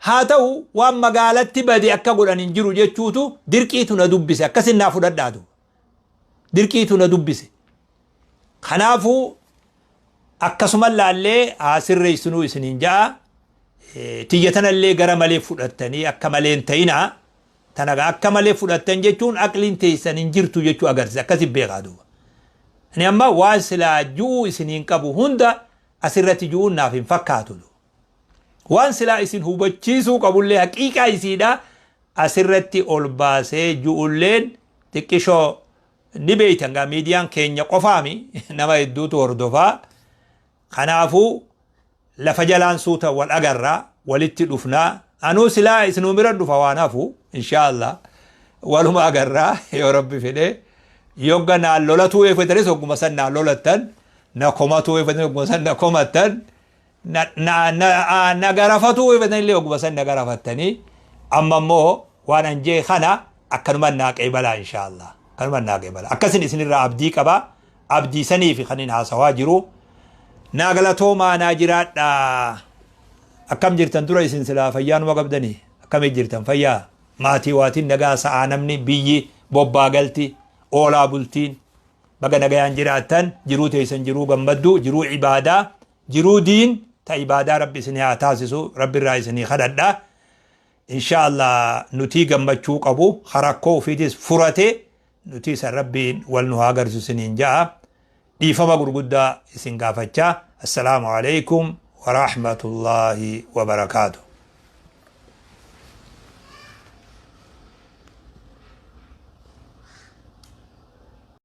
Haa ta'u, waan magaalatti bade akka godhan hin jiru jechuutu dirqiitu na dubbise. Akkasin naa fudhadhaatu, dirqiitu na dubbise. Kanaafuu akkasuma laallee haa sirreessinuu isiniin ja'a. Tiyya tanallee gara malee fudhattanii akka malee hin ta'inaa. Tana akka malee fudhattan jechuun aqliin teessan hin jirtu jechuu agarsiisa. Akkasi beekaa duuba. Ani amma waan silaa ju'uu isiniin qabu hunda asirratti ju'uun naaf hin fakkaatu. Waan silaa isin hubachiisuu qabullee, haqiiqaa isiidha, asirratti ol baasee ju'ulleen xiqqishoo ni beeytan gaa, miidiyaan keenya qofaami, nama hedduutu hordofaa. Kanaafuu lafa jalaan suuta wal agarraa, walitti dhufnaa. Anuu silaa isinuu bira dhufa waan hafu, inshaallah waluma agarraa yoo Rabbi fedhe. Yogga naan lolatuu eeffatanis ogguma san naan lolattan, na komatuu eeffatanis ogguma san na komattan, na garafatuu eeffatan illee ogguma san na garafattanii. Amma immoo waan an jee kana akkanuma naa qeebalaa, inshaallah akkanuma naa qeebalaa. Akkasin isinirraa abdii qaba, abdii sanii fi kan hin haasawaa jiru. Naa galatoomaa, naa jiraadhaa. Akkam jirtan dura isin? Silaa fayyaanuma qabdanii? Akkamii jirtan? Fayyaa, maatii, waatiin nagaa? Sa'aa namni biyyi bobbaa galti, oolaa bultiin baga nagayaan jiraattan. Jiruu teessan jiruu gammaddu, jiruu ibaadaa, jiruu diin ta ibaadaa Rabbi isinii haa taasisu, Rabbi irraa isinii kadhadha. Insha Allah nutii gammachuu qabu harakkoo ofiitis furate, nutii san Rabbiin wal nu haa agarsiisu isiniin ja'a. Dhiifama gurguddaa isin gaafachaa, assalaamu alaikum warahmatullaahi wabarakaatu.